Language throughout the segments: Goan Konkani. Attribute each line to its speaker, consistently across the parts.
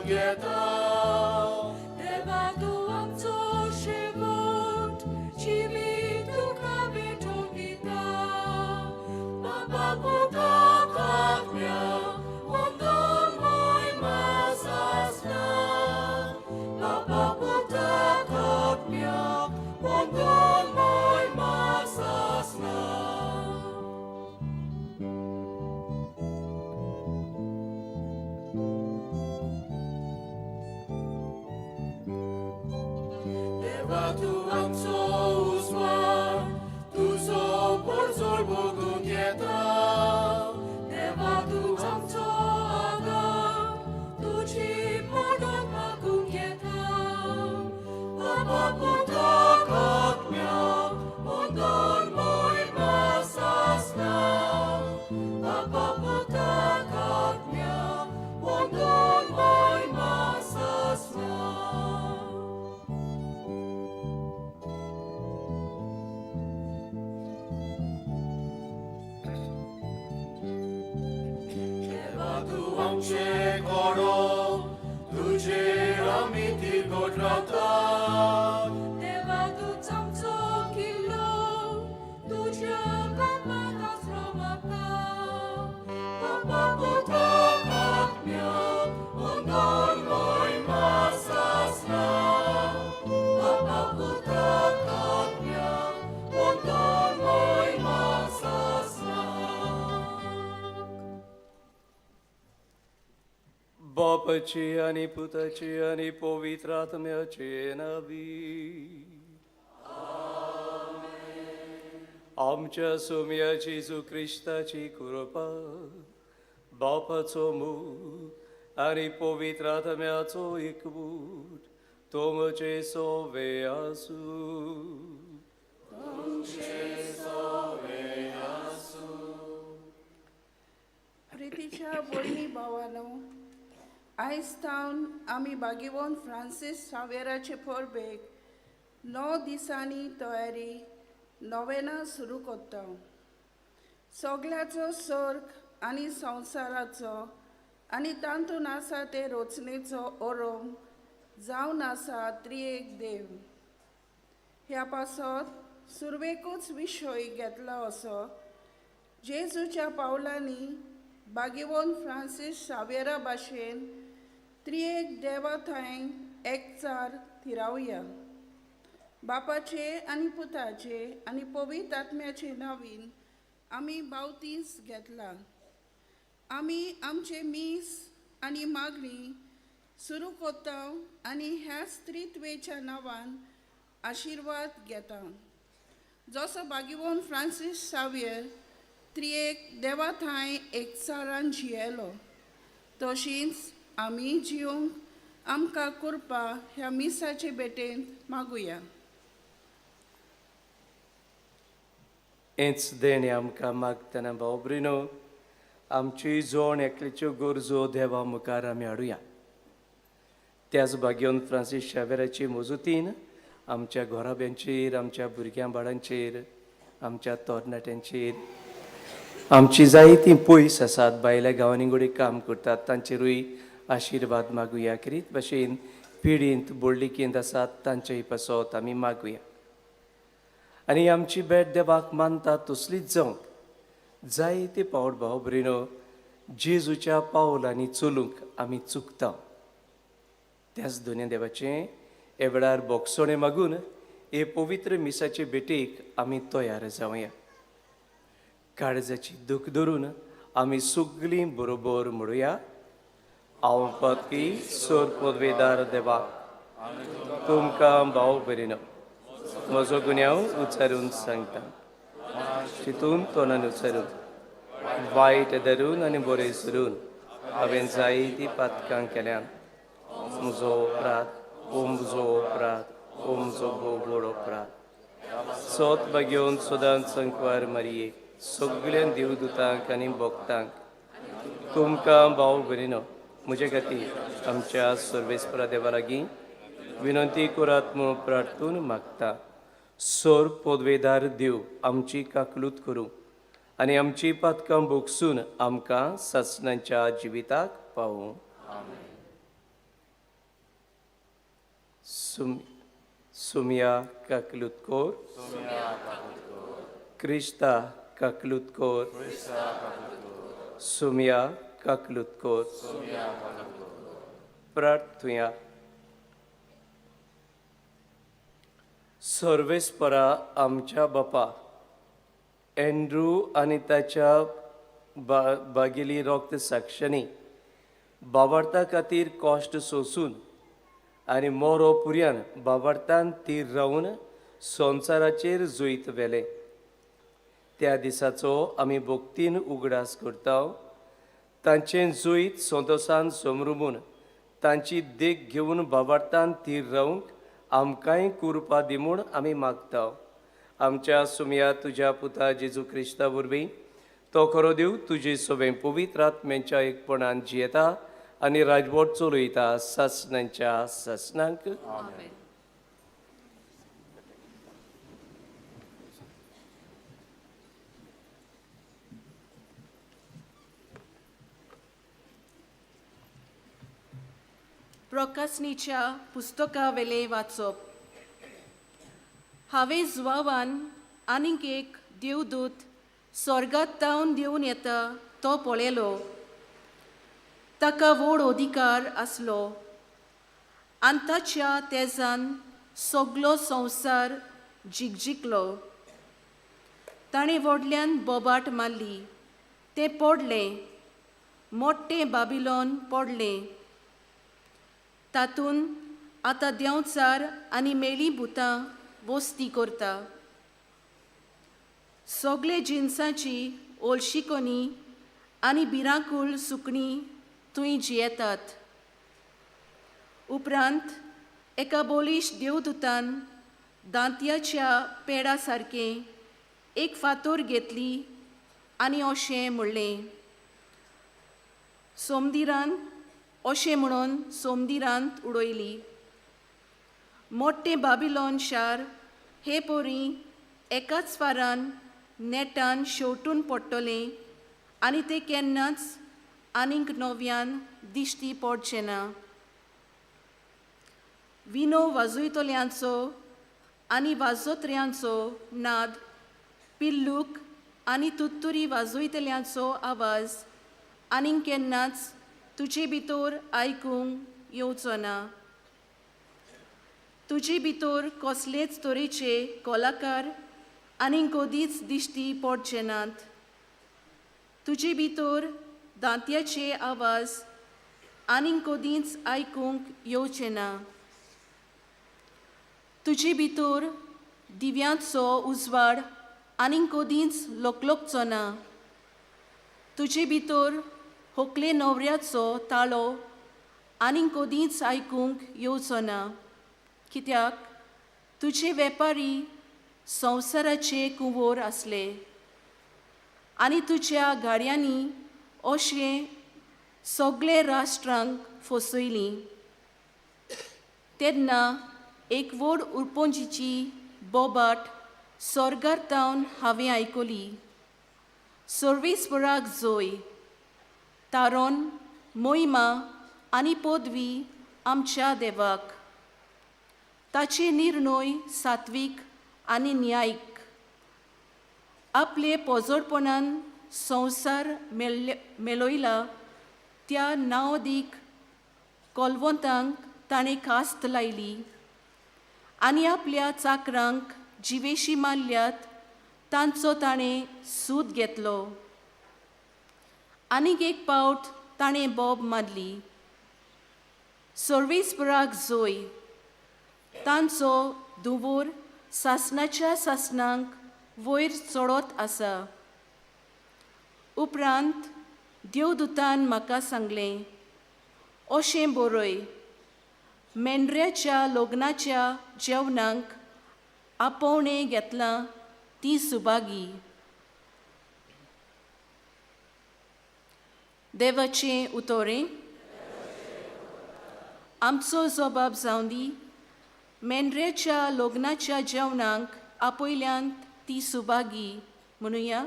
Speaker 1: घेता. देवा तूं आमचो शेवट, जिवीत तुका भेटोवन दिता. बापा पुताक आत्म्या, वंदन महिमा सासणा. बापा पुताक आत्म्या, वंदन महिमा सासणा. देवा तूं आमचो उजवाड, तुजो परजळ भोगूंक येता. देवा तूं आमचो आदार, तुजी मदत मागूंक येता. बापा पुताक आत्म्या, वंदन महिमा सासणा. बापा पुताक आत्म्या, वंदन महिमा सासणा. देवा तूं आमचें कोडो, तुजेर आमी तिरगोट रावता. देवा तूं आमचो किल्लो, तुज्या कामाक आसरो मागता. बापा पुताक आत्म्या, वंदन महिमा सासणा. बापा पुताक आत्म्या, वंदन महिमा सासणा.
Speaker 2: बापाची आनी पुताची आनी पवित्र आत्म्याचे नावी. आमच्या सोम्या जेजू क्रिस्ताची कृपा, बापाचो मोग आनी पवित्र आत्म्याचो एकवट तुमचे सोवे आसूं.
Speaker 3: प्रितीच्या भयणी भावानो, आयज थावन आमी बागेवन फ्रांसीस सावेराचे परबेक 9 दिसांनी तयारी नोवेनां सुरू करता. सगल्याचो सर्ग आनी संवसाराचो आनी तातूंत आसा ते रचनेचो ओरोम जावन आसा त्रिएक देव. ह्या पासत सुरवेकूच विशय घेतला असो जेजूच्या पावलांनी बागेवन फ्रांसीस सावेरा भाशेन त्रिएक देवा थंय एकचार थिरावया. बापाचे आनी पुताचे आनी पवित्र आत्म्याचे नांवान आमी बावतीस घेतला. आमी आमचे मीस आनी मागणी सुरू करता आनी ह्या स्त्रीत्वेच्या नांवान आशिर्वाद घेता. जसो बागेवन फ्रांसीस सावियर त्रिएक देवा थंय एकचारान जियेलो, तशींच आमी जिवंक आमकां कृपा ह्या मिसाचे भेटेंत मागुया.
Speaker 2: हेंच देणें आमकां मागतना भाव भयणो, आमची जोण एकल्याच्यो गरजो देवा मुखार आमी हाडुया. त्याच भाग्योन फ्रांसीस शावेराची मजुतीन आमच्या घोराब्यांचेर, आमच्या भुरग्यां बाळांचेर, आमच्या तरणाट्यांचेर, आमची जायतीं पयस आसात भायल्या गांवांनी घडये काम करतात तांचेरूय आशिर्वाद मागुया. करीत भाशेन पिडींत बोडलिकेंत आसात तांचेय पासत आमी मागुया. आनी आमची भेट देवाक मानता तसलीच जावंक जायते पावट भाव भयणो जेजूच्या पावलांनी चलूंक आमी चुकता. त्याच दोन्या देवाचें हे वेळार बोगसणें मागून हे पवित्र मिसाचे भेटेक आमी तयार जावया. काळजाची दूख धरून आमी सगळीं बरोबर म्हणुया. हांव पातकी सोर पदवेदार देवा, तुमकां भाव भयणो म्हजो गुन्यांव उच्चारून सांगता. चिंतून तोंडान उच्चारून, वायट धरून आनी बरें सरून हांवें जायतीं पातकां केल्यान. म्हजो अपराध, ओ म्हजो अपराध, ओ म्हजो भोव व्हड अपराध. सोत बागेवन सदांच संकवार मारये, सगळ्या देवदूतांक आनी भक्तांक, तुमकां भाव भयणो म्हजे खातीर आमच्या सर्वेस्परा देवा लागीं विनंती करात म्हूण प्रार्थून मागता. सोर पदवेदार देव आमची काकलूत करूं आनी आमची पातकां भोगसून आमकां सासणाच्या जिविताक पावूं. Sumya Kaklutkor, Krishta Kaklutkor, Sumya Kaklutkor. प्रार्थुया. सर्वेस्परा आमच्या बापा, एंड्रू आनी ताच्या बागेली रोक्त साक्षांनी बाबार्था खातीर कश्ट सोसून आनी मोरो पुर्यान बाबार्थान तीर रावन संवसाराचेर जैत व्हेलें. त्या दिसाचो आमी भक्तीन उगडास करता. तांचें जैत संतोसान समरुमून तांची देख घेवन बाबार्थान तीर रावंक आमकांय कुरपा दी म्हूण आमी मागता. आमच्या सुमया तुज्या पुता जेजू क्रिस्ता वरवीं, तो खरो देव तुजे सवें पवित्र आत्म्यांच्या एकपणान जियेता आनी राजवट चलयता सासणांच्या सासणांक.
Speaker 4: प्रकासनीच्या पुस्तका वेलें वाचप. हांवें जुवावान आनीक एक देवदूत स्वर्गात तावन देवन येता तो पळयलो. ताका व्हड अधिकार आसलो आनी ताच्या तेजान सगलो संवसार जिगजिकलो. ताणें व्हडल्यान बोबाट मारली, तें पडलें, मोट्टें बाबिलोन पडलें. तातूंत आतां देंवचार आनी मेळी भुतां वस्ती करता. सगळे जिनसांची ओलशिकोनी आनी भिरांकूळ सुकणीं थंय जियेतात. उपरांत एका बोलीश देवदूतान दांतयाच्या पेडा सारकें एक फातोर घेतली आनी अशें म्हणलें, सोमदिरान अशें म्हणून सोमदिरांत उडयली. मोट्टें बाबिलोन शार हे पोरी एकाच फारान नेटान शेवटून पडटलें आनी तें केन्नाच आनीक नव्यान दिश्टी पडचें ना. विनो वाजयतल्यांचो आनी वाजोत्र्यांचो नाद, पिल्लूक आनी तुत्तुरी वाजयतल्यांचो आवाज आनीक केन्नाच तुजे भितर आयकूंक येवचो ना. तुजे भितर कसलेच तरेचे कलाकार आनीक कदीच दिश्टी पडचे नात. तुजे भितर दांतयाचे आवाज आनीक कदीच आयकूंक येवचे ना. तुजे भितर दिव्यांचो उजवाड आनीक कदीच लोकलोकचो ना. तुजे भितर होकले न्हवऱ्याचो ताळो आनीक कदीच आयकूंक येवचो ना, कित्याक तुजे वेपारी संवसाराचे कुंवोर आसले आनी तुज्या गाडयांनी अशें सगळे राष्ट्रांक फसयलीं. तेन्ना एक व्हड उरपोंजीची बोबाट स्वर्गार तावन हांवें आयकली, सर्वेस्पराक जोय, तारोन मोहिमा आनी पदवी आमच्या देवाक. ताचे निर्णय सात्वीक आनी न्यायीक. आपले पोजोडपणान संवसार मेळयला त्या नांवदीक कोलवंतांक ताणें कास्त लायली आनी आपल्या चाकरांक जिवेशी मारल्यात तांचो ताणें सूद घेतलो. आनीक एक पावट ताणें बोब मारली, सर्वेस्पराक जोय, तांचो दुवोर सासणाच्या सासणांक वयर चडत आसा. उपरांत देवदूतान म्हाका सांगलें, अशें बरय, मेंढऱ्याच्या लग्नाच्या जेवणाक आपोवणें घेतलां ती सुभागी. देवाचें उतोरें. आमचो जबाब जावं दी, मेंढऱ्याच्या लग्नाच्या जेवणाक आपयल्यान ती सुभागी म्हणुया.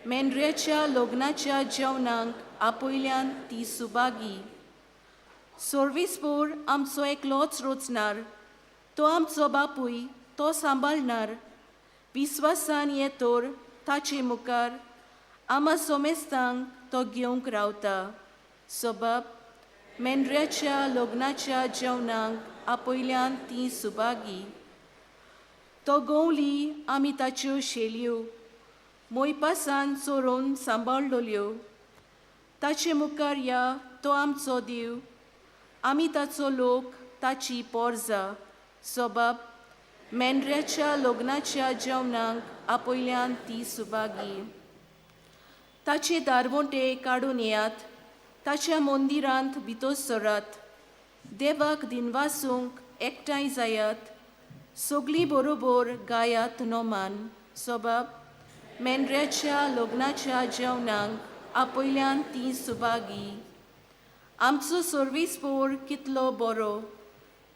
Speaker 4: मेंढऱ्याच्या लग्नाच्या जेवणाक आपयल्यान ती सुभागी. सर्वेस्पोर आमचो एकलोच रोचणार, तो आमचो बापूय, तो सांबाळणार. विस्वासान ये तर ताचे मुखार आमा सोमेस्तांक तो घेवंक रावता. सोबाब मेंढऱ्याच्या लग्नाच्या जेवणाक आपयल्यान ती सुभागी. तो गवली आमी ताच्यो शेलयो मोयपासान चोरून सांबाळ्ळल्यो. ताचे मुखार या, तो आमचो देव, आमी ताचो लोक, ताची पोरजा. सोबाब मेंढऱ्याच्या लग्नाच्या जेवणाक आपयल्यान ती सुभागी. ताचे दारवंटे काडून येयात, ताच्या मंदिरांत भितर सरात. देवाक दिनवासूंक एकठांय जायात, सगळीं बरोबर गायात नोमान. सोबाब मेंढऱ्याच्या लग्नाच्या जेवणाक आपयल्यान ती सुभागी. आमचो सर्वीस पोर कितलो बरो,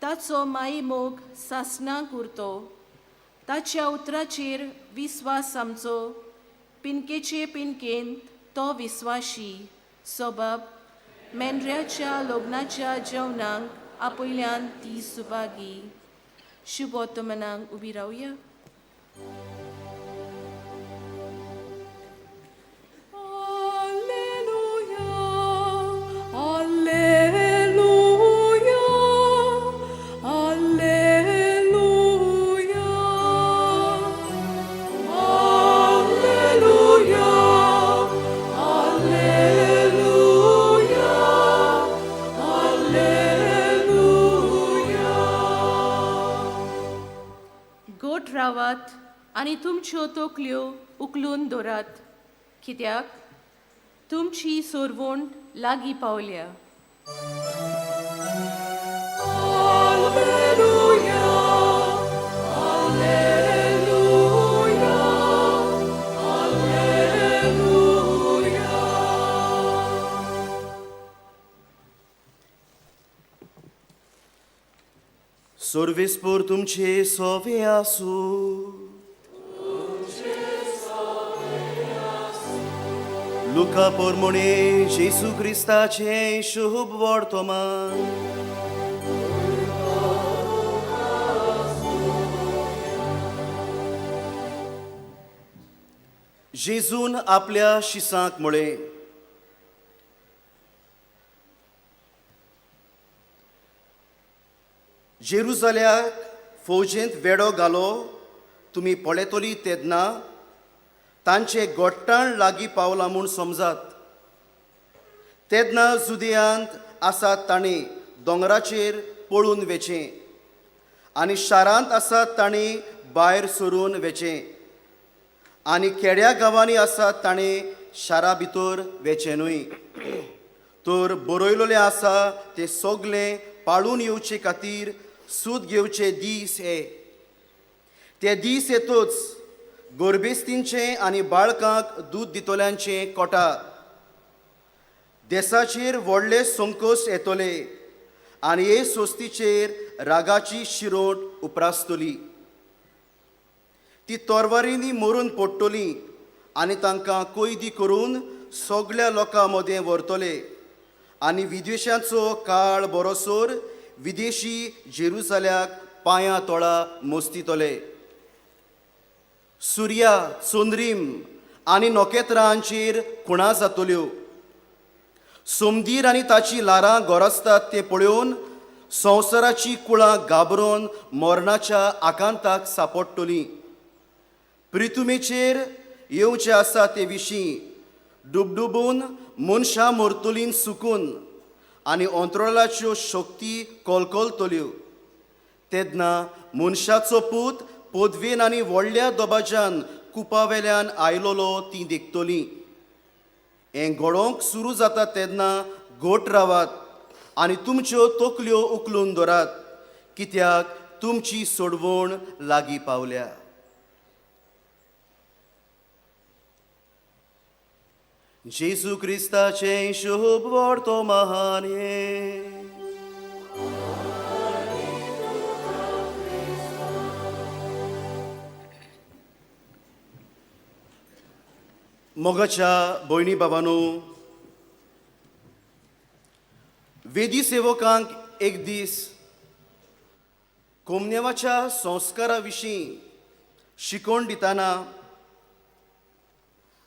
Speaker 4: ताचो मायेमोग सासणाक उरतो. ताच्या उतराचेर विस्वास आमचो, पिनकेचे पिनकेन तो विस्वाशी. सोबाब मेंढऱ्याच्या लग्नाच्या जेवणाक आपयल्यान ती सुभागी. शुभोत्तमनाक उबी रावया.
Speaker 1: Alleluia, Alleluia, Alleluia, Alleluia, Alleluia, Alleluia.
Speaker 4: गोट रावात आनी तुमच्यो तकल्यो उखलून दवरात, कित्याक तुमची सोरवण लागीं पावल्या.
Speaker 1: Alleluia, Alleluia, Alleluia.
Speaker 5: सोर्विसपूर तुमचे सोवे आसूं. लुका पोरमोणे जेसू क्रिस्ताचें शुभ वर्तमान. जेजून आपल्या शिसांक म्हळें, जेरुजाल्याक फौजेंत वेडो घालो तुमी पळयतली तेन्ना तांचे गोट्टाण लागीं पावलां म्हूण समजात. तेन्ना जुदयांत आसात तांणी दोंगराचेर पळून वेचें आनी शारांत आसात तांणी भायर सरून वेचें आनी खेड्या गांवांनी आसात तांणी शारा भितर वेचें न्हय. तर बरयलेलें आसा तें सगलें पाळून येवचे खातीर सूद घेवचे दीस हे. ते दीस येतच गोरबेस्तींचें आनी बाळकांक दूद दितल्यांचें कोटा. देसाचेर व्हडले संकोश येतले आनी हे सोस्तीचेर रागाची शिरोट उप्रासतली. ती तोरवारींनी मरून पडटली आनी तांकां कोयदी करून सगल्या लोकां मदें व्हरतले आनी विदेशांचो काळ बरोसर विदेशी जेरुजाल्याक पांयां तोळा मोस्तितले. सुर्या, चंद्रीम आनी नखेत्रांचेर खुणा जातल्यो. सोमदीर आनी ताची ल्हारां गोरजतात तें पळोवन संवसाराची कुळां घाबरून मरणाच्या आकांताक सापडटलीं. प्रितुमेचेर येवचें आसा ते विशीं डुबडुबून मनशां मरतलीं सुकून आनी अंतराळाच्यो शक्ती कलकलतल्यो. तेन्ना मनशाचो पूत पदवेन आनी व्हडल्या दबाज्यान कुपावेल्यान आयलोलो ती देखतली. हें घडोवंक सुरू जाता तेन्ना घट रावात आनी तुमच्यो तकल्यो उखलून दवरात, कित्याक तुमची सोडवण लागीं पावल्या. जेजू क्रिस्ताचें शुभ वर्तमान हें. मोगाच्या भयणी बाबांनो, वेदी सेवकांक एक दीस कोमनेवाच्या संस्कारा विशीं शिकोवण दितना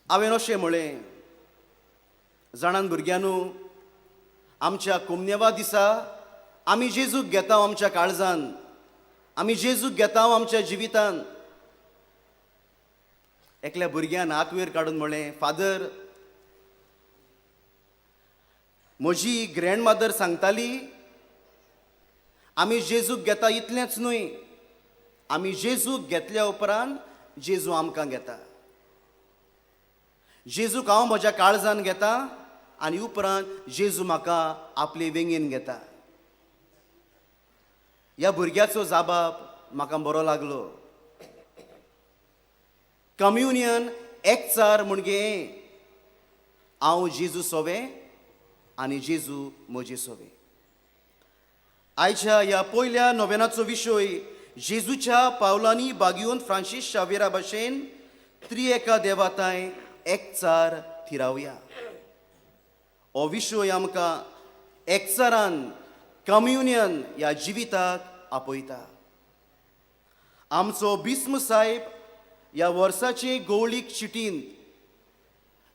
Speaker 5: हांवें अशें म्हळें, जाणान भुरग्यांनू, आमच्या कोमनेवा दिसा आमी जेजूक घेता आमच्या काळजान, आमी जेजूक घेता आमच्या जिवितान. एकल्या भुरग्यान हात वयर काडून म्हळें, फादर, म्हजी ग्रँडमदर सांगताली आमी जेजूक घेता इतलेंच न्हय, आमी जेजूक घेतल्या उपरांत जेजू आमकां घेता. जेजूक हांव म्हज्या काळजान घेता आनी उपरांत जेजू म्हाका आपले वेंगेन घेता. ह्या भुरग्याचो जाबाब म्हाका बरो लागलो. कम्युनियन एकचार म्हणजे हांव जेजू सोवें आनी जेजू म्हजे सोवें. आयच्या ह्या पयल्या नोवेनाचो विशय जेजूच्या पावलांनी बागयोवन फ्रांसीस शावेरा भशेन त्रिएका देवाताय एकचार थिरावया. हो विशय आमकां एकचारान कम्युनियन ह्या जिविताक आपयता. आमचो भीस्म साहेब ह्या वर्साचे गोवळीक चिटींत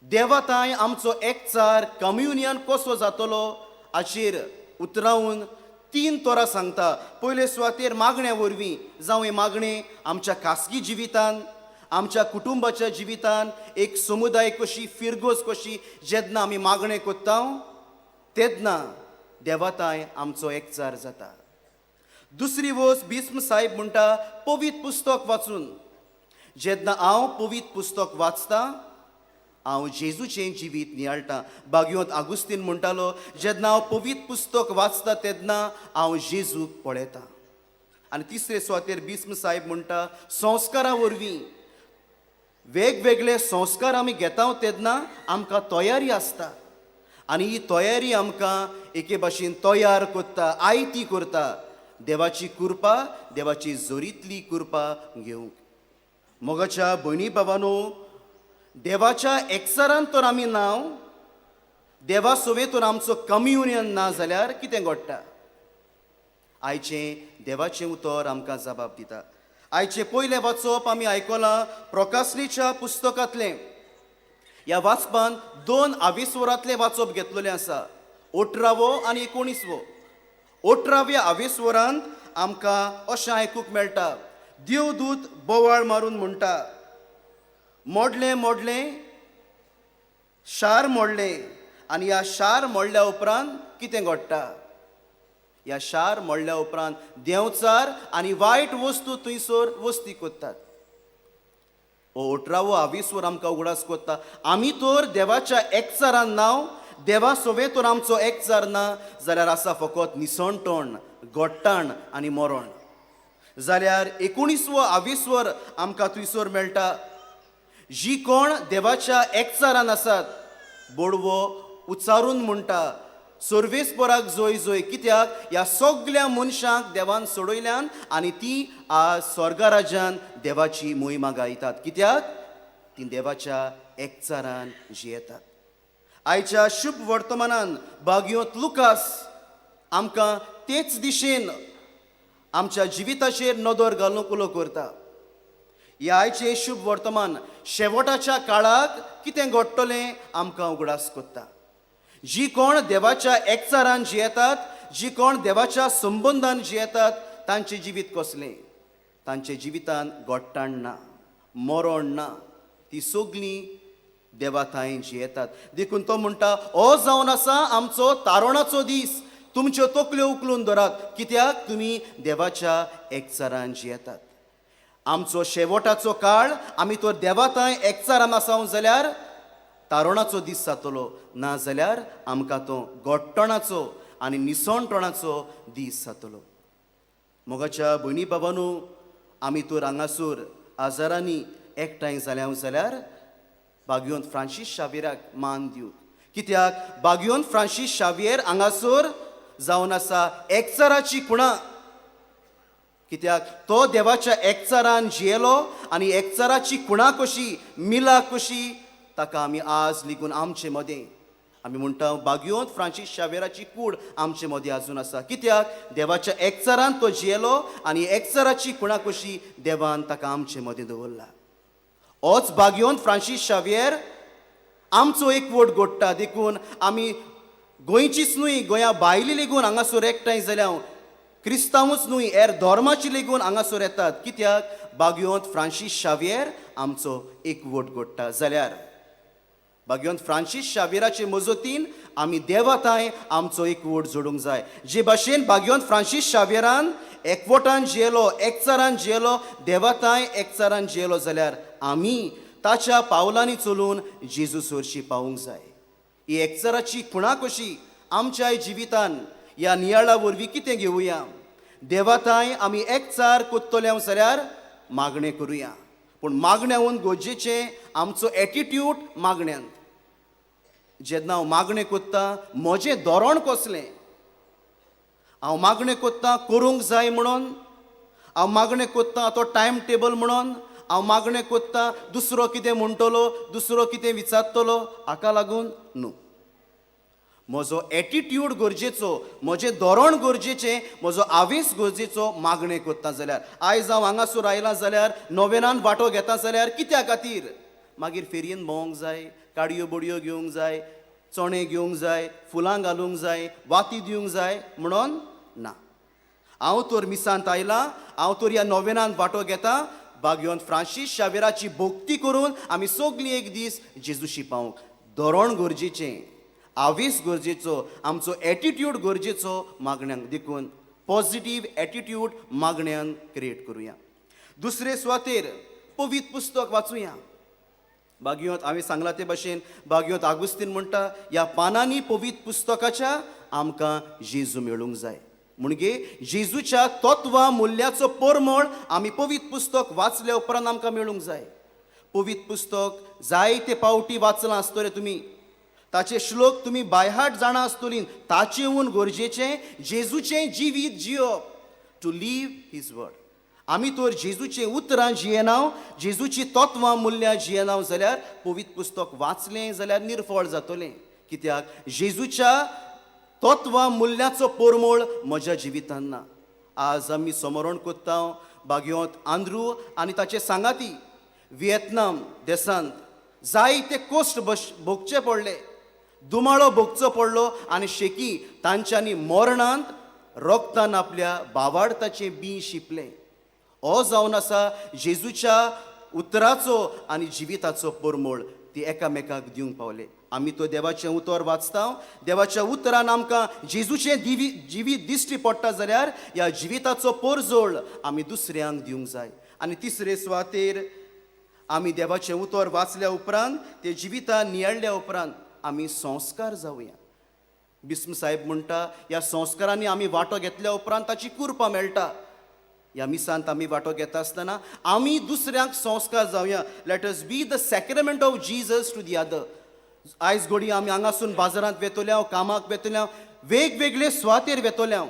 Speaker 5: देवाताय आमचो एकचार कम्युनियन कसो जातलो हाचेर उतरावन तीन तोरां सांगता. पयले सुवातेर मागण्या वरवीं, जावं हें मागणें आमच्या खासगी जिवितान, आमच्या कुटुंबाच्या जिवितान, एक समुदाय कशी, फिरगोज कशी जेन्ना आमी मागणें कोत्ता तेन्ना देवाताय आमचो एकचार जाता. दुसरी वस्त भीस्म साहेब म्हणटा पवित्र पुस्तक वाचून. जेन्ना हांव पवित्र पुस्तक वाचता हांव जेजूचें जिवीत नियाळटा. बागयोंत आगुस्तीन म्हणटालो, जेन्ना हांव पवित्र पुस्तक वाचता तेन्ना हांव जेजूक पळयता. आनी तिसरे सुवातेर भीस्म साहेब म्हणटा संस्कारा वरवीं, वेगवेगळे संस्कार आमी घेता तेन्ना आमकां तयारी आसता आनी ही तयारी आमकां एके भाशेन तयार करता, आयती करता देवाची कृपा, देवाची जोरीतली कृपा घेवंक. मोगाच्या भयणी बाबानो, देवाच्या एकचारान तर आमी नांव, देवा सोवे तर आमचो कम्युनियन ना जाल्यार कितें घडटा? आयचें देवाचें उतर आमकां जबाब दिता. आयचें पयलें वाचप आमी आयकलां प्रकासनीच्या पुस्तकांतलें. ह्या वाचपान दोन आवेस्वरांतलें वाचप घेतलेलें आसा, 18वो आनी 19वो. 18व्या आवेस्वरांत आमकां अशें आयकूंक मेळटा, देवदूत बोवाळ मारून म्हणटा, मोडलें मोडलें शार मोडलें. आनी ह्या शार मोडल्या उपरांत कितें घडटा? ह्या शार मोडल्या उपरांत देंवचार आनी वायट वस्तू थंयसर वस्ती करतात. हो 18वो आवेस्वर आमकां उगडास करता, आमी तर देवाच्या एकचारान नांव, देवा सोवे तर आमचो एकचार ना जाल्यार आसा फकत निसणटण, गोट्टाण आनी मरण. जाल्यार 19वो आवेस्वर आमकां थंयसर मेळटा, जी कोण देवाच्या एकचारान आसात बोडवो उच्चारून म्हणटा सर्वेस्पराक जोय जोय, कित्याक ह्या सगल्या मनशांक देवान सोडयल्यान आनी ती आज स्वर्गराज्यान देवाची मोहिमा गायतात, कित्याक ती देवाच्या एकचारान जियेतात. आयच्या शुभ वर्तमानान बागयोंत लुकास आमकां तेच दिशेन आमच्या जिविताचेर नदर घालूंक उलो करता. ह्या आयचें शुभ वर्तमान शेवटाच्या काळाक कितें घडटलें आमकां उगडास करता. जी कोण देवाच्या एकचारान जियेतात, जी कोण देवाच्या संबंदान जियेतात तांचें जिवीत कसलें? तांच्या जिवितान गोट्टाण ना, मरण ना, ती सगळीं देवा थंय जियेतात. देखून तो म्हणटा, हो जावन आसा आमचो तारणाचो दीस, तुमच्यो तकल्यो उखलून धरात, कित्याक तुमी देवाच्या एकचारान जियेतात. आमचो शेवटाचो काळ आमी तर देवा थंय एकचारान आसाव जाल्यार तारणाचो दीस जातलो, ना जाल्यार आमकां तो गोट्टणाचो आनी निसणटणाचो दीस जातलो. मोगाच्या भयणी बाबानू, आमी तर हांगासर आजारांनी एकठांय जाल्या जाल्यार बागयोन फ्रांसीस शावेराक मान दिवंक, कित्याक बागयोन फ्रांसीस शावियेर हांगासर जावन आसा एकचाराची खुणा, कित्याक तो देवाच्या एकचारान जियेलो आनी एकचाराची खुणा कशी, मिला कशी ताका आमी आज लिगून आमचे मदें आमी म्हणटा बागयोंत फ्रांसीस शावेराची कूड आमचे मदीं आजून आसा. कित्याक? देवाच्या एकचारान तो जियेलो आनी एकचाराची खुणा कशी देवान ताका आमचे मदीं दवरला. होच बागयोंत फ्रांसीस शावियर आमचो एकवट गोडटा. देखून आमी गोंयचीच न्हय, गोंया भायली लेगून हांगासर एकठांय जाल्या, क्रिस्तांवूच न्हय हेर धर्माची लेगून हांगासर येतात. कित्याक? बागयोंत फ्रांसीस शावियर आमचो एकवट गोडटा. जाल्यार बागयोंत फ्रांसीस शावियराचे मजतीन आमी देवाताय आमचो एकवट जोडूंक जाय. जे भाशेन बागयोंत फ्रांसीस शावियरान एकवटान जियेलो, एकचारान जियेलो, देवाताय एकचारान जियेलो, जाल्यार आमी ताच्या पावलांनी चलून जेजू सरशी पावूंक जाय. ही एकचाराची खुणा कशी आमच्या जिवितान ह्या नियाळा वरवीं कितें घेवया? देवाताय आमी एकचार कोत्तले जाल्यार मागणें करुया, पूण मागण्याहून गरजेचें आमचो एटिट्यूड मागण्यांत. जेन्ना हांव मागणें कोत्ता म्हजें धोरण कसलें? हांव मागणें कोत्ता करूंक जाय म्हणून, हांव मागणें कोत्ता तो टायम टेबल म्हणून, हांव मागणें कोत्ता दुसरो कितें म्हणटलो, दुसरो कितें विचारतलो, हाका लागून न्हू. म्हजो एटिट्यूड गरजेचो, म्हजें धोरण गरजेचें, म्हजो आवेस गरजेचो मागणें कोत्ता जाल्यार. आयज हांव हांगासर आयलां जाल्यार, नोवेनान वांटो घेता जाल्यार कित्या खातीर? मागीर फेरयेन भोंवंक जाय, काडयो बडयो घेवंक जाय, चणे घेवंक जाय, फुलां घालूंक जाय, वाती दिवंक जाय म्हणून ना. हांव तर मिसांत आयलां, हांव तर ह्या नोवेनान वांटो घेता, बागयोन फ्रांसीस शावेराची भक्ती करून आमी सगलीं एक दीस जेजूशी पावूंक. धोरण गरजेचें, आवेस गरजेचो, आमचो एटिट्यूड गरजेचो मागण्यांक. देखून पॉजिटीव एटिट्यूड मागण्यान क्रिएट करुया. दुसरे सुवातेर पवित्र पुस्तक वाचुया. बागयोंत हांवें सांगलां ते भाशेन बागयोंत आगुस्तीन म्हणटा, ह्या पानांनी पवित्र पुस्तकाच्या आमकां जेजू मेळूंक जाय. म्हणजे जेजूच्या तत्वां मुल्याचो परमळ आमी पवित्र पुस्तक वाचल्या उपरांत आमकां मेळूंक जाय. पवित्र पुस्तक जायते पावटी वाचलां आसतलें तुमी, ताचे श्लोक तुमी बायहार्ट जाणा आसतली. ताचेहून गरजेचें जेजूचें जिवीत जियप, टू लीव his word. आमी तर जेजूचें उतरां जियेना, जेजूची तत्वां मुल्यां जियेना जाल्यार पवित्र पुस्तक वाचलें जाल्यार निर्फळ जातलें. कित्याक? जेजूच्या तत्वां मुल्याचो परमळ म्हज्या जिवितान ना. आज आमी समरण कोत्ता बागयोंत आंद्रू आनी ताचे सांगाती विएतनाम देशांत जायते कश्ट भोगचे पडले, दुमाळो भोगचो पडलो आनी शेकी तांच्यांनी मरणांत रोगतान आपल्या बावाडताचें बीं शिंपलें. हो जावन आसा जेजूच्या उतराचो आनी जिविताचो परमळ ती एकामेकाक दिवंक पावले. आमी तो देवाचें उतर वाचता, देवाच्या उतरान आमकां जेजूचें जिवीत दिश्टी पडटा जाल्यार ह्या जिविताचो परजोळ आमी दुसऱ्यांक दिवंक जाय. आनी तिसरे सुवातेर आमी देवाचें उतर वाचल्या उपरांत, ते जिवितान नियाळ्ळ्या उपरांत आमी संस्कार जावया. बिस्म साहेब म्हणटा, ह्या संस्कारांनी आमी वांटो घेतल्या उपरांत ताची कुरपा मेळटा. ह्या मिसांत आमी वांटो घेता आसतना आमी दुसऱ्यांक संस्कार जावया. Let us be the sacrament of Jesus to the other. आयज घोडी आमी हांगासून बाजारांत वेतल्या, कामाक वेतल्या, वेगवेगळे सुवातेर वेतल्या,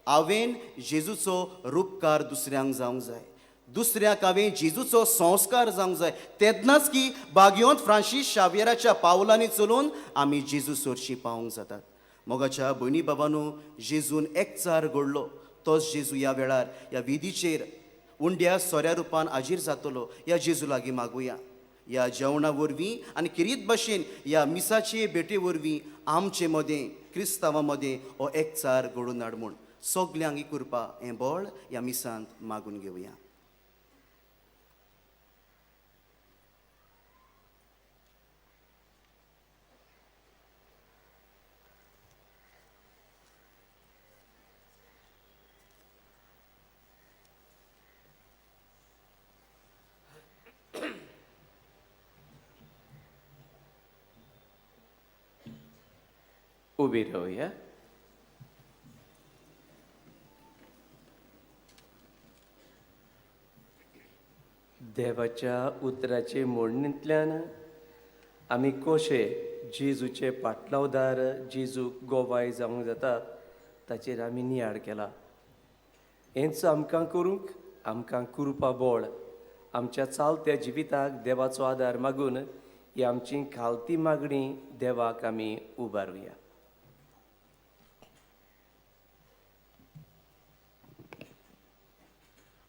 Speaker 5: हांवें जेजूचो रुपकार दुसऱ्यांक जावंक जाय, दुसऱ्याक हांवें जेजूचो संस्कार जावंक जाय. तेन्नाच की बागयोंत फ्रांसीस शावियराच्या पावलांनी चलून आमी जेजू सरशी पावूंक जातात. मोगाच्या भयणी बाबानू, जेजून एकचार घडलो, तोच जेजू ह्या वेळार ह्या विधीचेर उंड्या सोऱ्या रुपान हाजीर जातलो. ह्या जेजू लागीं मागुया. ह्या जेवणा वरवीं आनी किरीत भाशेन ह्या मिसाचे भेटे वरवीं आमचे मदें क्रिस्तांवां मदें हो एकचार घडोवन हाड म्हूण सगल्यांक ही कृपा हें बळ ह्या मिसांत मागून घेवया.
Speaker 2: उबी रावया. देवाच्या उतराचे मोडणींतल्यान आमी कशे जेजूचे पाटलावदार, जेजूक गोवाय जावंक जाता ताचेर आमी नियाळ केला. हेंच आमकां करूंक आमकां कृपा बळ आमच्या चालत्या जिविताक देवाचो आदार मागून ही आमची खालती मागणी देवाक आमी उबारुया.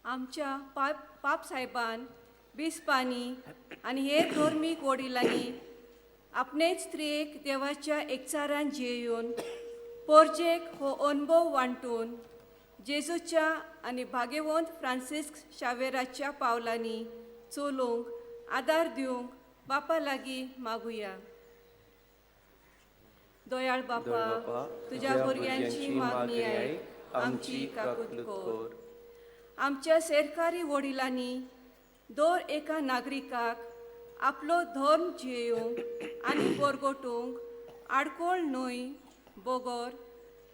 Speaker 4: आमच्या पापसाहेबान, बिस्पांनी आनी हेर धर्मीक वडिलांनी आपणेच स्त्रियेक देवाच्या एकचारान जियेवन पोरजेक हो अणभव वांटून जेजूच्या आनी भाग्यवंत फ्रांसिस्क शावेराच्या पावलांनी चलोवंक आदार दिवंक बापा लागीं मागुया. दयाळ बापा, तुज्या भुरग्यांची मागणी आयक, आमची काकूत कर. आमच्या सरकारी वडिलांनी दर एका नागरिकाक आपलो धर्म जियेवंक आनी बरगोटूंक आडकोळ न्हय बगर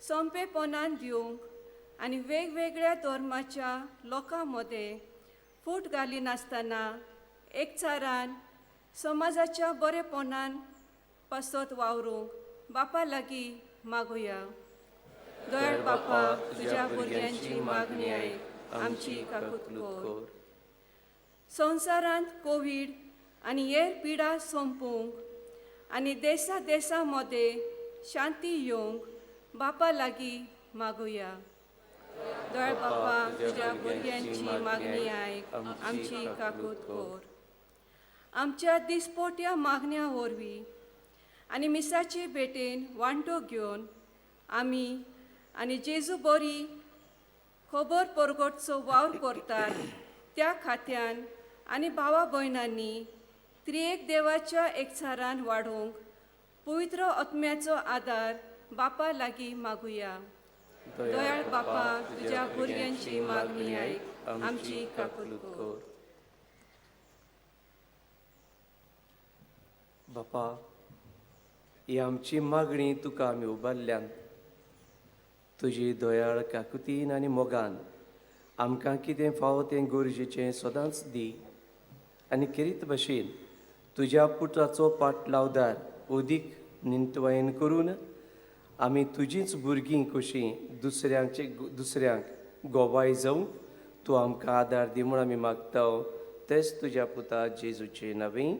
Speaker 4: सोंपेपणान दिवंक आनी वेगवेगळ्या धर्माच्या लोकां मदें फूट घालिनासतना एकचारान समाजाच्या बरेपणान पासत वावरूंक बापा लागीं मागुया. दयाळ बापा, तुज्या भुरग्यांची मागणी आयक, आमची काकूत कर. संवसारांत कोवीड आनी हेर पिडा सोंपूंक आनी देसा देसा मदें शांती येवंक बापा लागीं मागुया. दयाळ बापा, तुज्या भुरग्यांची मागणी आयक, आमची काकूत कर. आमच्या दिसपोट्या मागण्या वरवीं आनी मिसाचे भेटेन वांटो घेवन आमी आनी जेजू बरी खबर परगटचो वावर करतात त्या खात्यान आनी भावा भयणांनी त्रिएक देवाच्या एकचारान वाडोवंक पवित्र आत्म्याचो आदार बापा लागीं मागुया. दयाळ बापा, तुज्या भुरग्यांची मागणी आयक, आमची काकूत कर.
Speaker 2: बापा, ही आमची मागणी तुका आमी उबारल्यान तुजी दयाळ काकुतीन आनी मोगान आमकां कितें फावो तें गरजेचें सदांच दी आनी खेरीत भशेन तुज्या पुताचो पाटलावदार अदीक निंतवायन करून आमी तुजीच भुरगीं कशीं दुसऱ्यांक गोवाय जावंक तूं आमकां आदार दी म्हूण आमी मागता, तेच तुज्या पुता जेजूचे नांवी.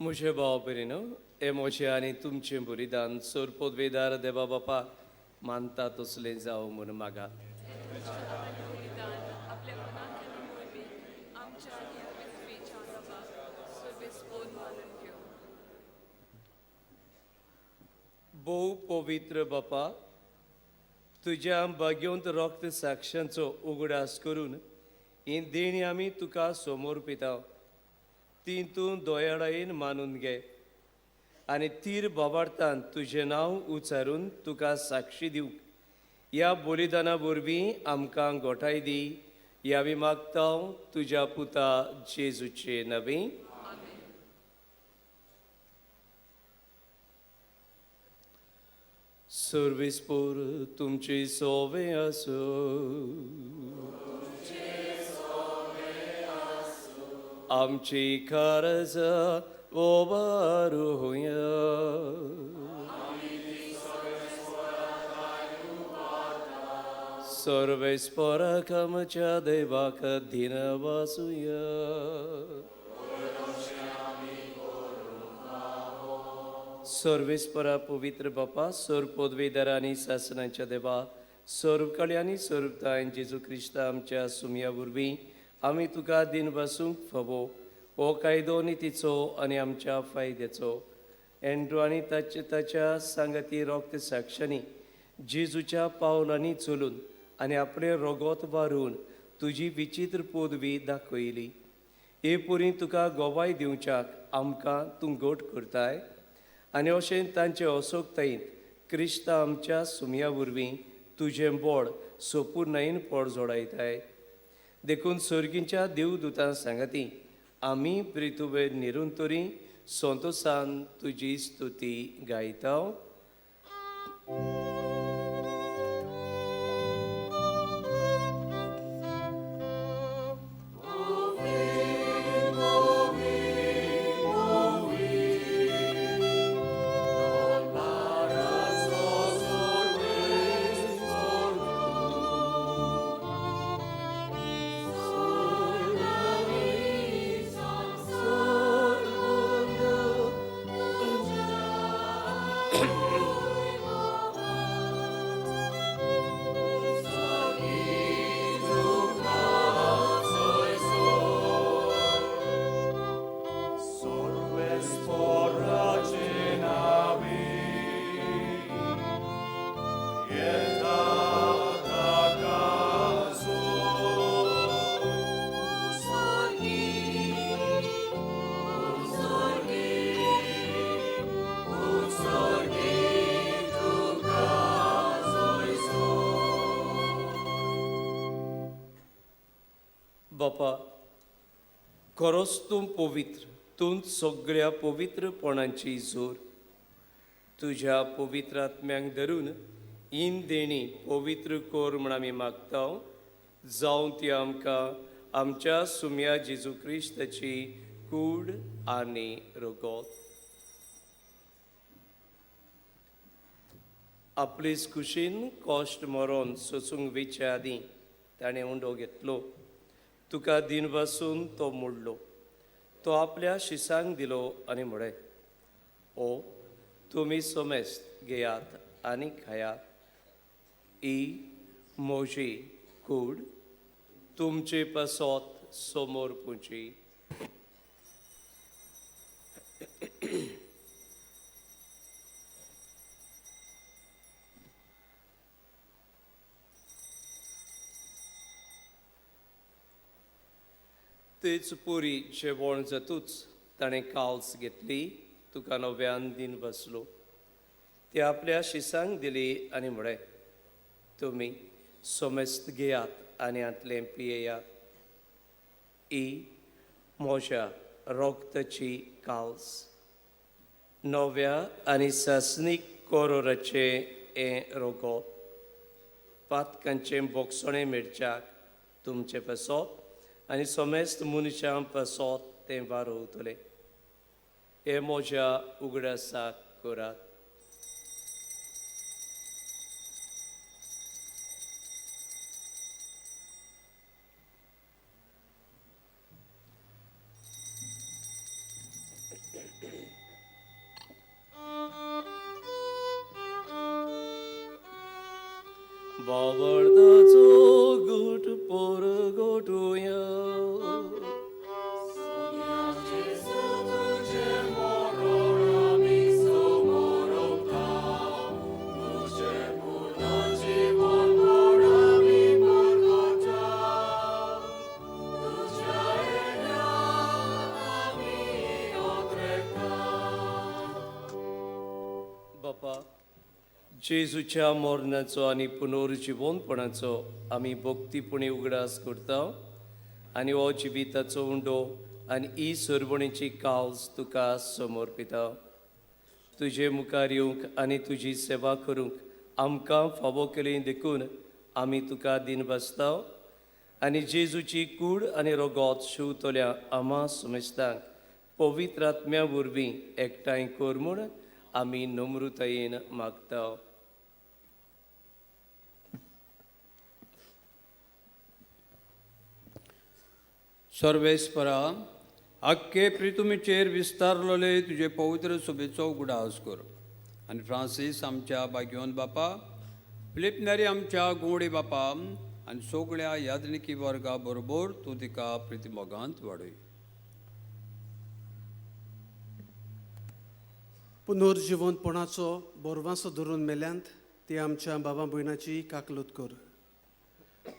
Speaker 2: म्हजे भाव भयणीनो, हे म्हजें आनी तुमचें बलिदान सोरपोदवेदार देवा बापा मानता तसलें जावं म्हूण मागात. भोव पवित्र बापा, तुज्या भाग्यवंत रक्त साक्षांचो उगडास करून ही देणी आमी तुका समर्पिता, ती तूं दयाळायेन मानून घे आनी तीर बोबार्तान तुजें नांव उच्चारून तुका साक्षी दिवंक ह्या बलिदाना वरवीं आमकां गोठाय दी. ह्या आमी मागता तुज्या पुता जेजूचे नवी. सर्वेस्पोर तुमची सोवे आसो. आमची खारज ओबारुया. सर्वेस्पोराक आमच्या देवाक धीन वासुया. सर्वेस्परा पवित्र बापा, सर्व पदवीधर आनी सासनाच्या देवा, सर्व कळ्यांनी सर्वतायन जेजू क्रिस्ता आमच्या सुमया वरवीं आमी तुका दिन बसूंक फावो हो कायदो नितीचो आनी आमच्या फायद्याचो. एंड्रू आनी ताचे ताच्या सांगाती रोक्त साक्षांनी जेजूच्या पावलांनी चलून आनी आपलें रोगोत वारून तुजी विचित्र पदवी दाखयली. हे पुरी तुका गोवाय दिवच्याक आमकां तूं गोट करताय आनी अशें तांचे असोकतायेंत क्रिस्ता आमच्या सुमया वरवीं तुजें बोड सोपूर्णायेन पोड जोडायताय. देखून सर्गींच्या देवदूतां सांगाती आमी प्रितुवेर निरंतरी संतोसान तुजी स्तुती गायता. बापा, खरोच तूं पवित्र, तूं सगळ्या पवित्रपणाची जोर. तुज्या पवित्र आत्म्यांक धरून इन देणी पवित्र कोर म्हण आमी मागता, जावं ती आमकां आमच्या सुम्या जेजू क्रिस्ताची कूड आनी रोगोत. आपलेच कुशीन कश्ट मरोन सोसूंक वेचे आदीं ताणें उंडो घेतलो, तुका दिन बसून तो मोडलो, तो आपल्या शिसांक दिलो आनी म्हळें, ओ तुमी सोमेस्त घेयात आनी खायात, ही म्हजी कूड तुमचे पासत समोर पुची. तेच पुरी जेवण जातूच ताणें काल्स घेतली, तुका नव्यान दिन बसलो, ती आपल्या शिसांक दिली आनी म्हळें, तुमी सोमेस्त घेयात आनी हांतलें पियेयात, ही म्हज्या रोगताची काल्स, नव्या आनी सासणीक कोरोराचें हें रोगोत, पातकांचें बोगसणें मेळच्याक तुमचें पासत आनी सोमेस्त मनशां पासत तें वारोवतलें. हें म्हज्या उगडासाक करात. बावडताचो गुट पोरगोटुया. बापा, जेजूच्या मरणाचो आनी पुनर्जिवनपणाचो आमी भक्तीपणी उगडास करता आनी हो जिविताचो उंडो आनी ही सरवणेची कावज तुका समर्पिता. तुजे मुखार येवंक आनी तुजी सेवा करूंक आमकां फावो केली देखून आमी तुका दिन बसता आनी जेजूची कूड आनी रोगोत शिंवतल्या आमा समेस्तांक पवित्र आत्म्या वरवीं एकठांय कर म्हूण आमी नम्रतायेन मागता.
Speaker 6: सर्वेस्परा आख्खे प्रितुमीचेर विस्तारलेले तुजे पवित्र सोबेचो उगडास कर आनी फ्रांसीस आमच्या भाग्यवंत बापा, फिलीप नेरी आमच्या गुवडी बापा आनी सगळ्या यादनिकी वर्गा बरोबर तूं तिका प्रितिमोगांत वाडय.
Speaker 7: पुनर्जिवंतपणाचो बोरवासो धरून मेल्यांत ती आमच्या बाबा भयणाची काकलूत कर.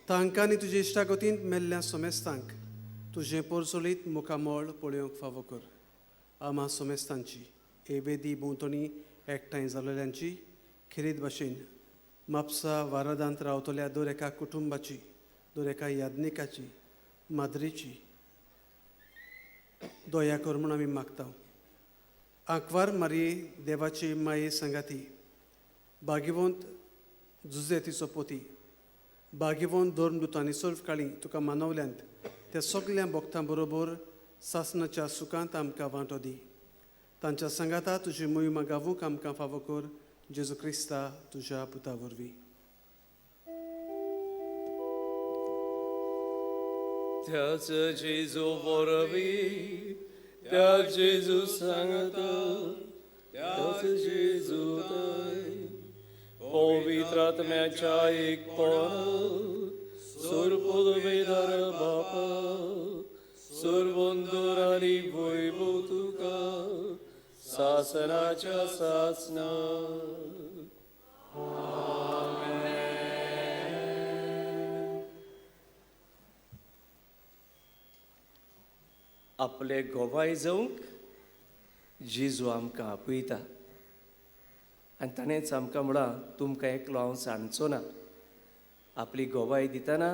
Speaker 7: तांकां आनी तुजे इश्टागतींत मेल्ल्या सोमेस्तांक तुजें पोरचोलीत मुखामळ पळोवंक फावो कर. आमा सोमेस्तांची हे वेदी भोंवतणी एकठांय जाल्ल्यांची खेरीत भाशेन म्हापसा वारादांत रावतल्या दर एका कुटुंबाची, दर एका याज्ञिकाची, माद्रीची दया कर म्हूण आमी मागता. आंकवार मारये देवाची माये सांगाती, भाग्यवंत जुजे तिचो पोती, भाग्यवंत धर्मदूत आनी सर्व काळी तुका मानवल्यांत त्या सगल्या भक्तां बरोबर सासणाच्या सुखांत आमकां वांटो दी. तांच्या सांगाता तुजी मोहिमा गावूंक आमकां फावो कर, जेजू क्रिस्ता तुज्या पुता वरवीं.
Speaker 2: त्याच जेजू वरवीं, त्या जेजू सांगता, त्याच जेजू थंय पवित्र आत्म्याच्या एकपणान सर्वपदवेदार बापा, सर्वंदूर आनी वैभव तुका सासनाच्या सासना. आपले गोवाय जावंक जेजू आमकां आपयता आनी ताणेंच आमकां म्हळां, तुमकां एकलो हांव सांडचो ना. आपली गोवाय दितना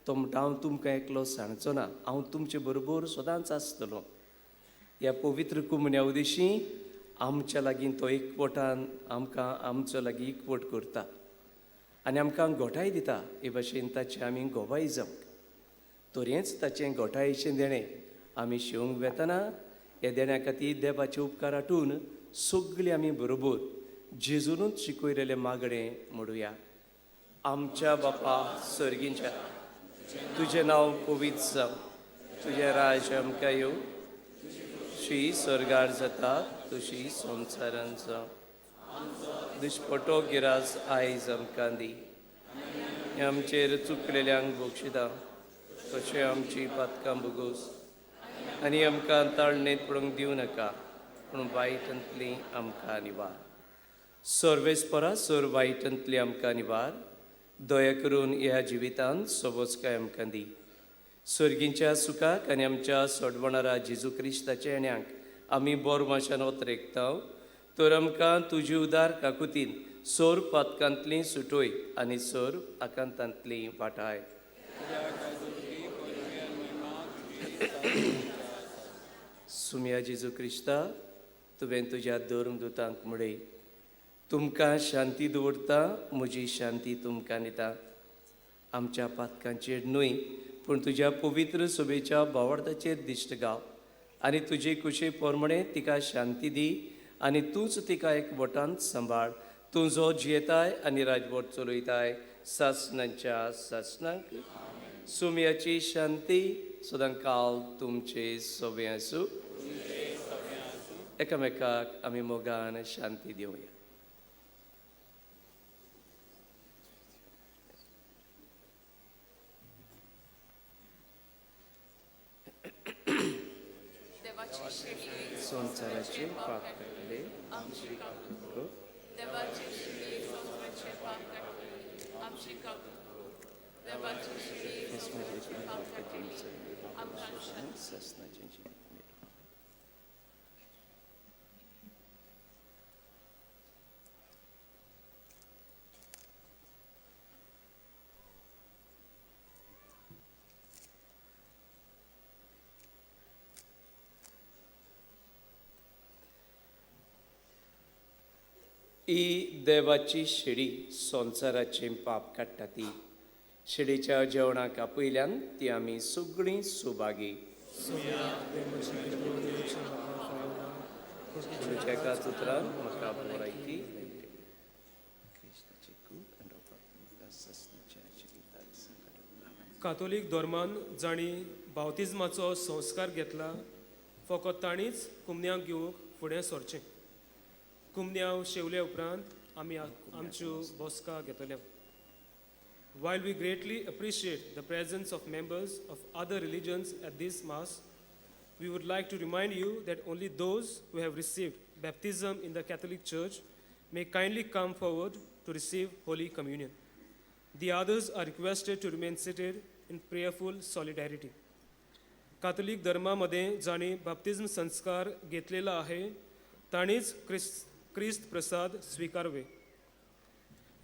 Speaker 2: तो म्हणटा, हांव तुमकां एकलो सांडचो ना, हांव तुमचे बरोबर सदांच आसतलो. ह्या पवित्र कुमण्या उदेशी आमच्या लागीं तो एकवटान आमकां आमचो लागीं एकवट करता आनी आमकां गोठाय दिता. हे भाशेन ताचें आमी गोवाय जावंक तरेंच ताचें गोठायेचें देणें आमी शिवंक वेतना ह्या देण्या खातीर देवाचे उपकार आठून सगळीं आमी बरोबर जेजूनूच शिकयलेलें मागणें म्हणुया. आमच्या बापा सर्गींच्या, तुजें नांव पवित्र जावं, तुजें राज्य आमकां येवं, तुजी स्वर्गार जाता तशी संवसारान जावं. दिसपटो गिरास आयज आमकां दी, आमचेर चुकलेल्यांक बक्षिता तशें आमची पातकां भोगोस आनी आमकां ताळणेंत पडूंक दिवं नाका, पूण वायटांतली आमकां निवार. सर्वेस्परा सर वायटांतली आमकां निवार. दया करून ह्या जिवितांत सोबसकाय आमकां दी. सर्गींच्या सुखाक आनी आमच्या सोडवणारा जेजू क्रिस्ताच्या येण्याक आमी बोरमाशान ओतरेकता, तर आमकां तुजी उदार काकुतीन सोर पातकांतली सुटोय आनी सोर आकांतांतली वाटाय. सुम्या जेजू क्रिस्ता, तुवें तुज्या धर्मदूतांक म्हळें, तुमकां शांती दवरता, म्हजी शांती तुमकां दिता. आमच्या पातकांचेर न्हय पूण तुज्या पवित्र सभेच्या भावार्थाचेर दिश्ट गाव आनी तुजे कुशे प्रमाणे तिका शांती दी आनी तूंच तिका एक वटांत सांबाळ. तूं जो जियेताय आनी राजवट चलयताय सासणाच्या सासणाक. सुम्याची शांती सदां काल तुमचे सवे आसूं. एकामेकाक आमी मोगान शांती दिवया. संवसाराचे पाप काडले आमची काकूत कर.
Speaker 1: देवाचे शिडी संवसाराचे पाप काडले आमची काकूत कर. देवाचे शिडी संवसाराचे पाप काडले आमकां शांती.
Speaker 2: सासणाचें जिवीत मेळूं. ही देवाची शिडी संवसाराचें पाप काडटा ती शिडीच्या जेवणाक आपयल्यान ती आमी सगळीं सुभागी. तुज्या एकाच उतरान म्हाका बरयती.
Speaker 8: कातोलीक धर्मान जांणी बावतिज्माचो संस्कार घेतला फकत तांणीच कुमन्यांव घेवंक फुडें सरचें. कुमन्यांव शेवले उपरांत आमी आमच्यो बसका घेतले. While we greatly appreciate the presence of members of other religions at this mass, we would like to remind you that only those who have received baptism in the Catholic Church may kindly come forward to receive Holy Communion. The others are requested to remain seated in prayerful solidarity. कातोलीक धर्मामध्ये जांणी बाप्तिज्म संस्कार घेतलेला आहे तांणीच क्रिस्त प्रसाद स्वीकारवे.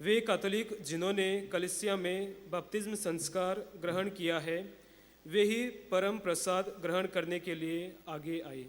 Speaker 8: वे कातोलिक जिन्होंने कलिसिया में बपतिस्म संस्कार ग्रहण किया है वे ही परम प्रसाद ग्रहण करने के लिए आगे आए.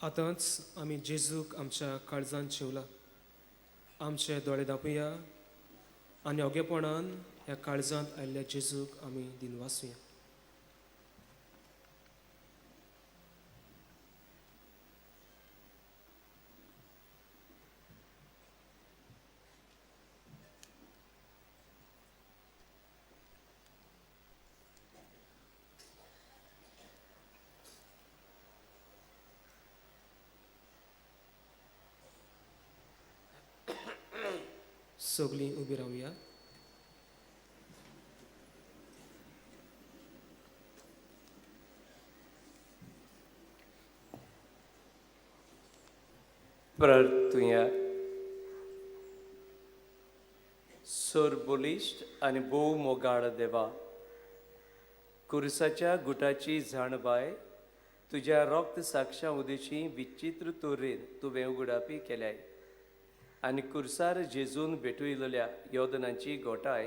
Speaker 8: आतांच आमी जेजूक आमच्या काळजान शिवला. आमचे दोळे दापुया. आनी ओगेपणान ह्या काळजांत आयिल्ल्या जेजूक आमी दिनवासुया. सगळीं उबी रावया.
Speaker 2: प्रार्थुया. सरबोलिश्ट आनी भोव मोगाळ देवा, कुरसाच्या गुटाची जाणबाय तुज्या रोक्त साक्षां उदेशी विचित्र तरेन तुवें उगडापी केल्याय आनी कुरसार जेजून भेटयलेल्या योदनांची गोठाय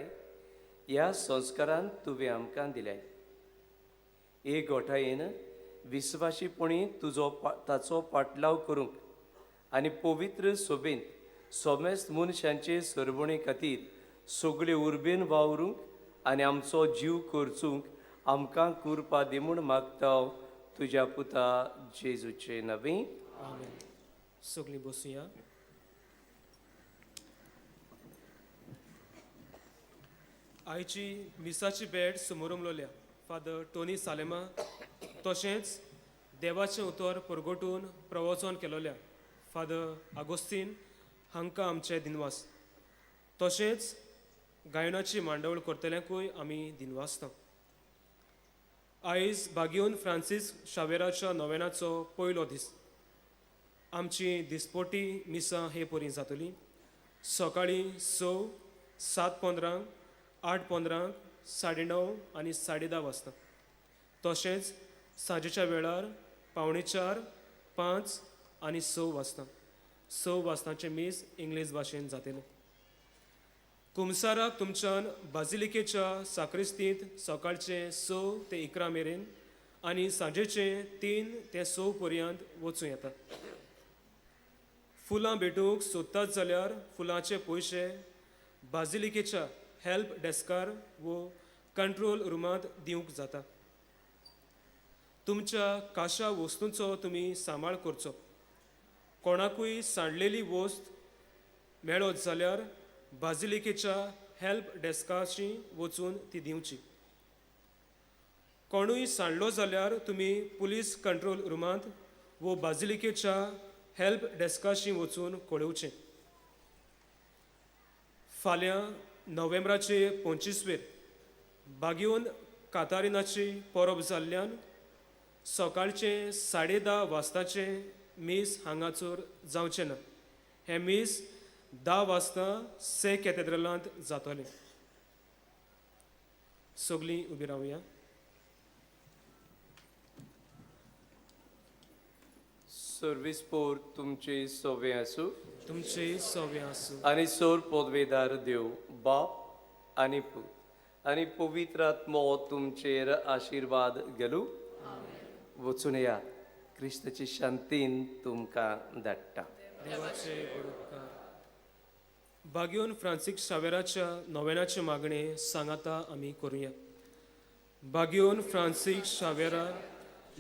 Speaker 2: ह्या संस्कारान तुवें आमकां दिल्याय. हे गोठायेन विस्वाशीपणी तुजो ताचो पाटलाव करूंक आनी पवित्र सोबेंत सोमेस्त मनशांचे सरवणे खातीर सगळे उर्बेन वावरूंक आनी आमचो जीव करचूंक आमकां कुरपा दी म्हूण मागता तुज्या पुता जेजूचे नवी.
Speaker 8: आमेन. सगळीं बसुया. आयची मिसाची भेट समोरमलोल्या फादर टोनी सालेमा, तशेंच देवाचें उतर परगटून प्रवचन केलोल्या फादर आगोस्तीन हांकां आमचे दिनवास. तशेंच गायनाची मांडावळ करतल्यांकूय आमी दिनवासता. आयज बागेवन फ्रांसीस शावेराच्या नोवेनाचो पयलो दीस. आमची दिसपोटी मिसां हे परी जातली. सकाळीं 6, 7:15, 8:15, 9:30 आनी 10:30 वाजता. तशेंच सांजेच्या वेळार 3:45, 5 आनी 6 वाजता. 6 वाजताचें मीस इंग्लीश भाशेन जातलें. कुमसाराक तुमच्यान बाजिलिकेच्या साक्रिस्तींत सकाळचें 6 ते 11 मेरेन आनी सांजेचें 3 ते 6 पर्यंत वचूं येता. फुलां भेटूंक सोदतात जाल्यार फुलांचे पयशे बाजिलिकेच्या हेल्प डेस्कार वो कंट्रोल रुमांत दिवंक जाता. तुमच्या काशा वस्तूंचो तुमी सांबाळ करचो. कोणाकूय सांडलेली वस्त मेळत जाल्यार बाजिलिकेच्या हेल्प डेस्काशी वचून ती दिवची. कोणूय सांडलो जाल्यार तुमी पुलीस कंट्रोल रुमांत वो बाजिलिकेच्या हेल्प डेस्काशी वचून कळोवचें. फाल्यां नोव्हेंबराचे 25वेर बागेवन कातारिनाची परब जाल्ल्यान सकाळचें 10:30 वाजताचें मीस हांगासर जावचें ना. हें मीस 10 वाजता से कॅथेड्रलांत जातलें. सगळीं उबी रावया.
Speaker 2: सर्वीस पोर तुमचे सोवे आसूं.
Speaker 8: तुमचे सवे आसूं.
Speaker 2: आनी सोर पोदवेदार देव बाप आनी पूत आनी पवित्र आत्मो तुमचेर आशिर्वाद घालूं. वचून या. क्रिस्ताची शांतीन तुमकां धाडटा.
Speaker 8: देवाचे व्हड उपकार. बागेवन फ्रांसीस शावेराच्या नोवेनाचें मागणें सांगाता आमी करुया. बागेवन फ्रांसीस शावेरा,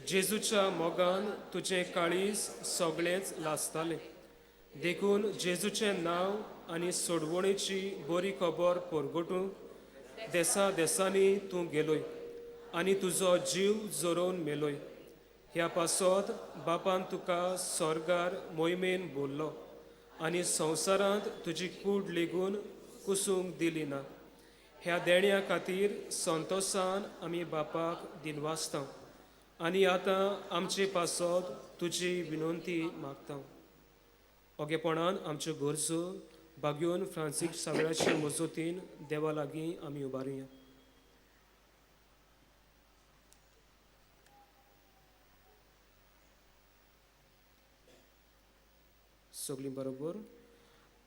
Speaker 8: जेजूच्या मोगान तुजें काळीज सगळेंच लासतालें, देखून जेजूचें नांव आनी सोडवणेची बरी खबर परगटूंक देसा देसांनी तूं गेलोय आनी तुजो जीव जरोवन मेलोय. ह्या पासत बापान तुका स्वर्गार मोहिमेन बोल्लो आनी संवसारांत तुजी कूड लेगून कुसूंक दिली ना. ह्या देण्या खातीर संतोसान आमी बापाक दिनवासता आनी आतां आमचे पासत तुजी विनंती मागता. ओगेपणान आमच्यो गरजो बागेवन फ्रांसीस सावेराचे मजतीन देवा लागीं आमी उबारुया. सगळीं बरोबर.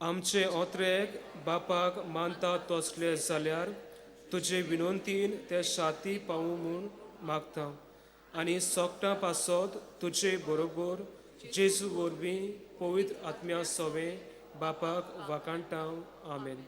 Speaker 8: आमचे ओत्रेक बापाक मानता तसले जाल्यार तुजे विनंतीन ते शाती पावूं म्हूण मागता आनी सोकटां पासत तुजे बरोबर जेजू वरवीं पवित्र आत्म्या सवें बापाक वाकाणटा. आमेन.